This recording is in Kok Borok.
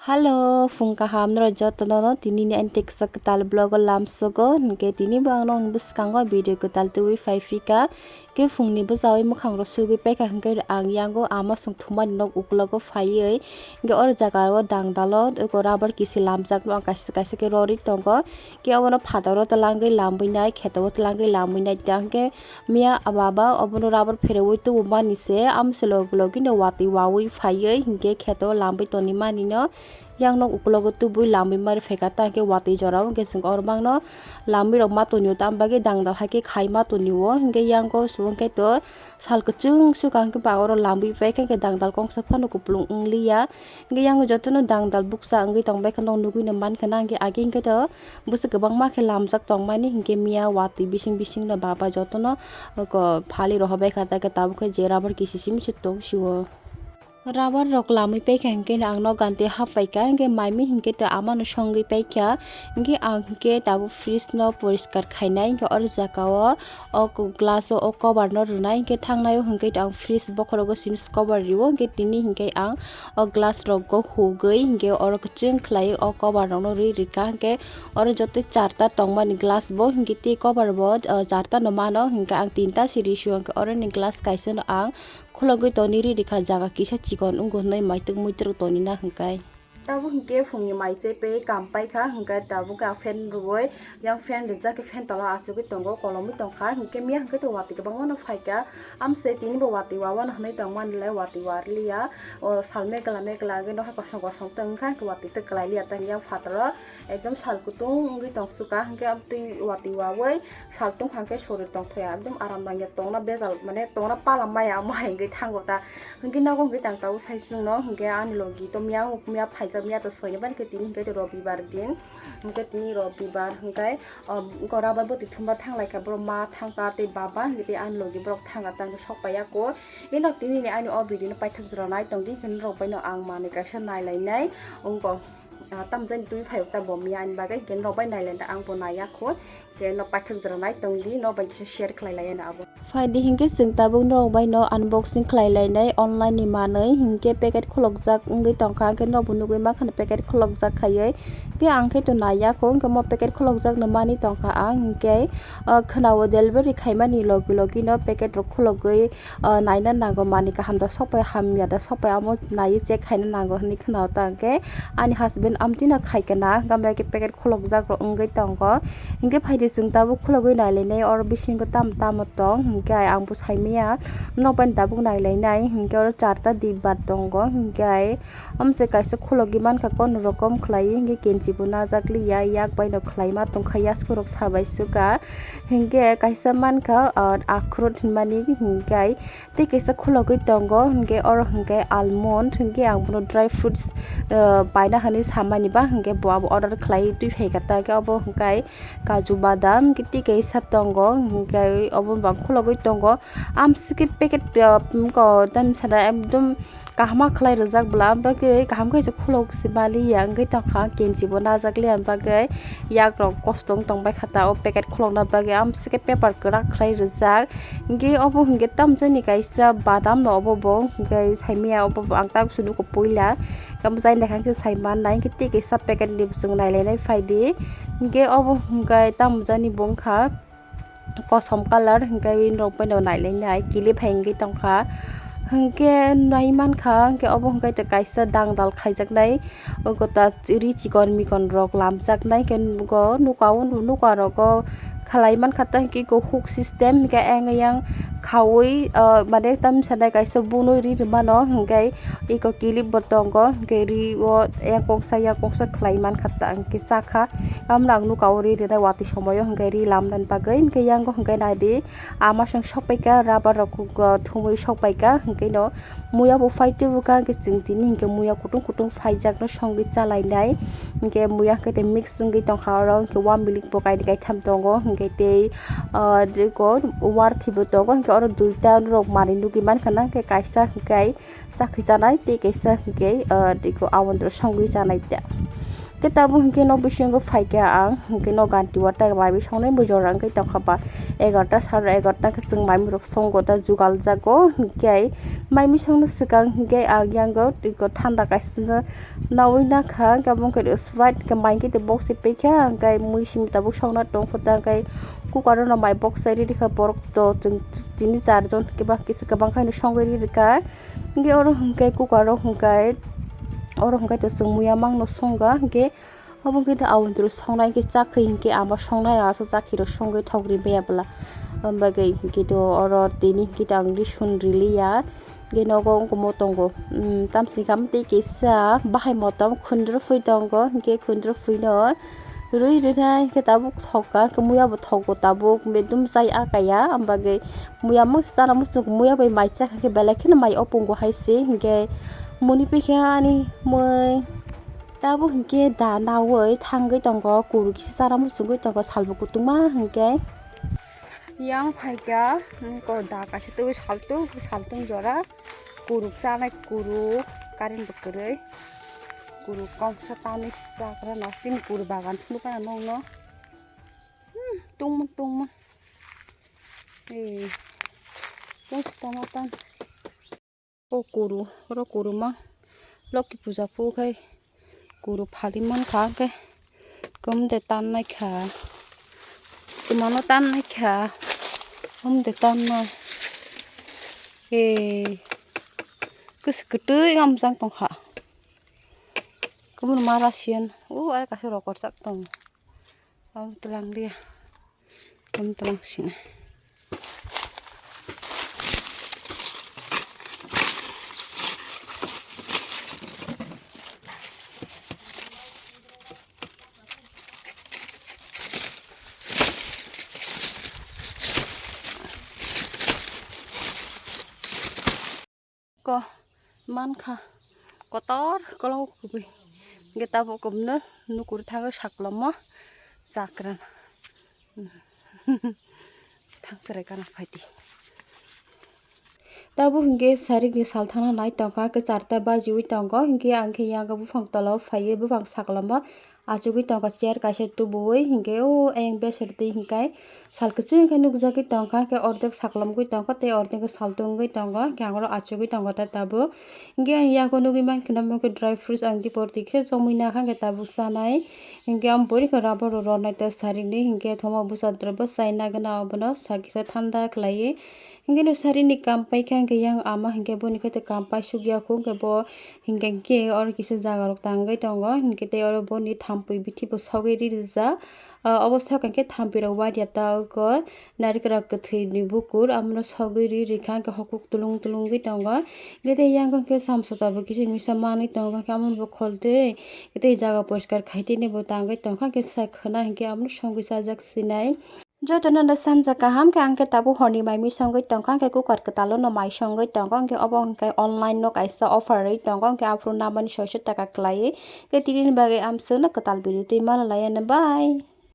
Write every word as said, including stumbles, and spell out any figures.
Hello, phung kaham norok jotono no tini ni ani teksa kwtal vlog o lamsogo, hinkhe tini bo ang nokni bwskango video kwtal tubui phai phika, khe phungni bwchaui mwkhang rok sugui paikha, hinkhe ang yango ama song thumani nok ukulogo phaiwi, hinkhe oro jaga o dangdalo eko rubber kisi lamjak no ang kaisa kaisa khe rorwi tongo, khe obono phataro twlangwi lamwi nai, kheto o twlangwi lamwi nai, hinkhe Miya baba obono rubber pherewi tubumani se, amselo logino watwi wawi phaiwi hinkhe kheto lamwi tongmani no. Yang nok ukulogo tubui lamwi mari phaikha, ta hinkhe watwi jorao hinkhe chwng oro mangno lamwi rok ma tonio, tamo bagwi dangdal haikhe khai ma tonio, hinkhe yang o subung khe to sal kwchwng sukha hinkhe ba oro lamwi paikha hinkhe dangdal kongsa phano kupulung wngliya. Hinkhe yang jotono dangdal bukcha wngwi tongbaikha, nok nugwino mankha na, hinkhe age hinkhe to bwswk kwbangma khe lamjak tongmani, hinkhe miya watwi bising bisingno baba jotono, oko, phali rohorbaikha, ta khe tabuk khe je rubber kisi simi se tong sio. Rubber rok lamwi paikha hinkhe ang nok gante happaikha, hinkhe maimi hinkhe to amano songwi paikha, hinkhe ang hinkhe tabuk fridge no poriskar khainai, hinkhe oro jagao o glass o o cover no rwnai, hinkhe thangnai o hinkhe to ang fridge bokhorogo simi se cover rio, hinkhe tini hinkhe ang o glass rokgo hugwi hinkhe oro kwchwng khlaiwi o cover rokno rwi rikha, hinkhe oro joto charta tongmani glass bo hinkhe tei cover bo, o, charta no mano, hinkhe ang tinta se risio, hinkhe oroni glass kaisa no ang khulogwi toni rwi rikha, jaga kisa chikon wngo hinwi maitwk muitrwk tonina hinkhe. Tabuk hinkhe phungni mai chepui kam paikha, hinkhe tabuk khe fan rwui, yang fan rijak khe fan tola achugwi tongo, kolomwi tongkha, hinkhe miya hinkhe to watwi kwbangma no phaikha, amse tini bo watwi wawano hinwi tongmani le watwi warliya, o sal megla megla wngwi nokhai kosom kosom tong wngkha, hinkhe watwi twi kwlailiya tang yang phataro ekdom sal kutung wngwi tongsukha, hinkhe amtwi watwi wawi sal tongkha hinkhe sorir tongthokya, ekdom aram nangya tongna bejal mane tongna pala maya omo hai wngwi thango ta. Hinkhe nogo hinkhe tang tabuk sai chwngno hinkhe ani logi to miya huk miya phaijak miya to soini bani khe tini hinkhe to robibar din. Hinkhe tini robibar hinkhe, um, eko rubber bwtwi thumba thanglaikha borok ma thangkha tei baba hinkhe tei ani logi borok thangkha tang sok paiya kho. Ino tini ni ani o video no paithak jora nai tongdi hinkhe norok bai no ang manwi kaisa nailainai wngkha. Ah, tamjani twi phai ta bo miya ani bagwi hinkhe norok bai nailainai ang bo naiya kho. Khe no paithak jora nai tongdi, no bai kisa share khlai lai ano abo. Phaidi hinkhe chwng tabuk norok bai no unboxing khlai lainai online ni manwi, hinkhe packet khulokjak wngwi tongkha, hinkhe norok bo nugwi mankha packet khulokjak khaiwi. Hinkhe ang khe to naiya kho, hinkhe mo packet khulokjak no mani tongkha ang, hinkhe, o, khwnao delivery khaimani logi logi no packet rok khulogwi, o, naina nango, manwi kaham da sokpai hamya da sokpai, amo naiwi check khaina nango hinwi khwnao ta, hinkhe ani husband amtwino khaikhe na, hinkhe packet khulokjak rok wngwi tongo. Hinkhe phaidi chwng tabuk khulogwi nailainai oro bisingo tamo tamo tong, hinkhe ai ang bo saimanya, norok bai tabuk nailainai, hinkhe oro charta dibba tongo, hinkhe ai amse kaisa khulogwi mankha kono rokom khlaiwi, hinkhe kenchi bo najak liya, yak bai no khlaima tongkha, yasku rok sabai suka, hinkhe kaisa mankha, ah, akhurot hinmani, hinkhe ai tei kaisa khulogwi tongo, hinkhe oro hinkhe almond, hinkhe ang bono dry fruits, ah, paina hinwi samani ba, hinkhe bo abo order khlaiwi twi phaikha, ta khe obo hinkhe kaju badam, hinkhe tei kaisa tongo, hinkhe obo bang khulogwi tongo, amsike packet, ah, ko tamni sana ekdom kaham khlai rijak bwla, bagwi kaham khe khulok se maliya, wngwi tongkha, kenchi bo najak liya bagwi, yak rok kosto wng tongbai kha ta, o packet khulokna bagwi, amsike paper kwrak khlai rijak. Hinkhe obo hinkhe tamjani kaisa badam no obo bo, hinkhe saimanya obo bo ang tak sunu kho puila. Tamo jai naikha khe sai mannai, hinkhe tei kaisa packet ni bo chwng nailainai phaidi. Hinkhe obo hinkhe tamjani bo wngkha kosom colour, hinkhe norok bai no nailainai kilip hai wngwi tongkha. Hinkhe nai mankha, hinkhe obo hinkhe kaisa dangdal khaijaknai. O gota ri chikon mikon rok lamjaknai khe nugo, nuka o nuka rogo khlai mankha ta hinkhe hook system hinkhe ayang ayang khaui, ah, mane tamni sanai kaisa bunui ri rwmano hinkhe eko kilip bo tongo hinkhe ri o yang koksa yang koksa khlai mankha ta hinkhe chakha. Tamno ang nuka o ri rwnai watwi somoio hinkhe ri lamnani bagwi hinkhe yango hinkhe naidi ama song sokpaikha rubber rok thumui sokpaikha hinkhe no. Muya bo phai tubukha, hinkhe chwng tini hinkhe muya kutung kutung phaijakno songwi chalainai. Hinkhe muya hinkhe tei mix wngwi tongkha oro, hinkhe o milik bo kainwi kaitham tongo, hinkhe tei, ah, jeko warthi bo tongo, hinkhe oro duita norok manwi nugwi mankha na, hinkhe kaisa hinkhe chakhi chanai tei kaisa hinkhe, ah, jeko amondro songwi chanai ta. Khe tabuk hinkhe nok bisingo phaikha ang, hinkhe nok ganti o tei mai mui songnai bo jora wngwi tongkha ba egarota sara egarota khe chwng mai mui rok songo ta jugal jago, hinkhe mai mui songna swkang hinkhe ang yango twi ko thanda kaisa naui nakha, hinkhe obo wngkha Sprite hinkhe mai hinkhe box se paikha, hinkhe mui simi tabuk songna tongkha ta, hinkhe cooker o no mai box sai rikha borok to chwng tini char jon hinkhe ba kisa kwbang khe songwi rikha. Hinkhe oro hinkhe cooker o hinkhe oro hinkhe to chwng muya mangno songa hinkhe obo hinkhe to aboni twi songnai hinkhe chakhe hinkhe ama songnai asa chakhe rok songwi thok ri baya bwla. Omo bagwi hinkhe to oro tini hinkhe to ang risun riliya hinkhe nogo wngkha mo tongo, tamsini khe tei kisa bahai motom khundruphui tongo hinkhe khundruphuino. Rwi rwnai hinkhe tabuk thokka, hinkhe muya bo thogo tabuk, bedum chai akaya, am bagwi muya mung sana muchung muya bai mai chakha khe belai kheno mai opungo hai se, hinkhe muni pikha ani mui tabuk hinkhe da naui thangwi tongo, kuru kisa chana muchungwi tongo, salbo kutungma hinkhe. Yang phaikha, ko da kaisa twi saltung, saltung jora. Kuruk chanai kuruk, current bo kwrwi. Kuruk kongsa tanwi chakra nasing kuruk bagan phunukha nokno. Hmm, tungma tungma. Eh, tungsi tongma tang. O kuru, oro kuru ma. Loki puja phu khai. Kuru phali mankha hwnkhe, kwmde tannaikha, kwmano tannaikha, kwmde tannai. Ee, kwswk kwtwi wng mojang tongkha. Kwmano ma rasiyan, o are kaisa rokorjak tongo. Omo twlang liya. Omo twlang sina. Ko mankha kotor kolok kubui. Hinkhe tabuk kubui no nukur thago saklomo chakran. Thangsarai kana phaidi. Tabuk hinkhe sarikni sal thangna nai tongkha, hinkhe charta bajiwi tongo, hinkhe ang khe yago buphang tolao phaiwi buphang saklomo. Achugwi tongkha chair kaisa tubuwi, hinkhe o ayang besor twi hinkhe sal kwchwng khe nukjagwi tongkha, hinkhe ordek saklomgwi tongkha tei ordek khe sal tungwi tongo, hinkhe ang oro achugwi tongo ta tabuk. Hinkhe ang yago nugwi mankha omo khe dry fruits ang dipor twi kisa chomwi nakha, hinkhe tabuk chanai. Hinkhe ang bwrwi khe rubber rok rwnai ta sarini, hinkhe thoma bwsa drop bo chai nagwna obono sa kisa thanda khlaiwi. Hinkhe no sarini kam paikha, hinkhe yang ama hinkhe boni khe kam paisuk ya kho, hinkhe bo hinkhe khe oro kisa jaga rok tangwi tongo, hinkhe tei oro boni thampui bithi bo sogwi ri rijak. Ah, obo sokha khe thampui rok wadia ta oko narikra kwthwi ni bukur, amono sogwi ri rikha, hinkhe hokuk tulung tulungwi tongo. Hinkhe tei yang khe samsota bo kisa misa manwi tongo, hinkhe amono bo khol twi tei jaga poriskar khai tini bo tangwi tongkha, hinkhe sai khwna hinkhe amono songwi chajak sinai. Jotono da sanja kaham khe, ang khe tabuk horni mai mui songwi tongkha, ang khe cooker kwtalo no mai songwi tongkha, ang khe obo hwnkhe online no kaisa offer rwi tongo, ang khe aphuru namani soiso taka kwlaiwi, khe tini ni bagwi amswkno kwtal video twi mana laiya no bai.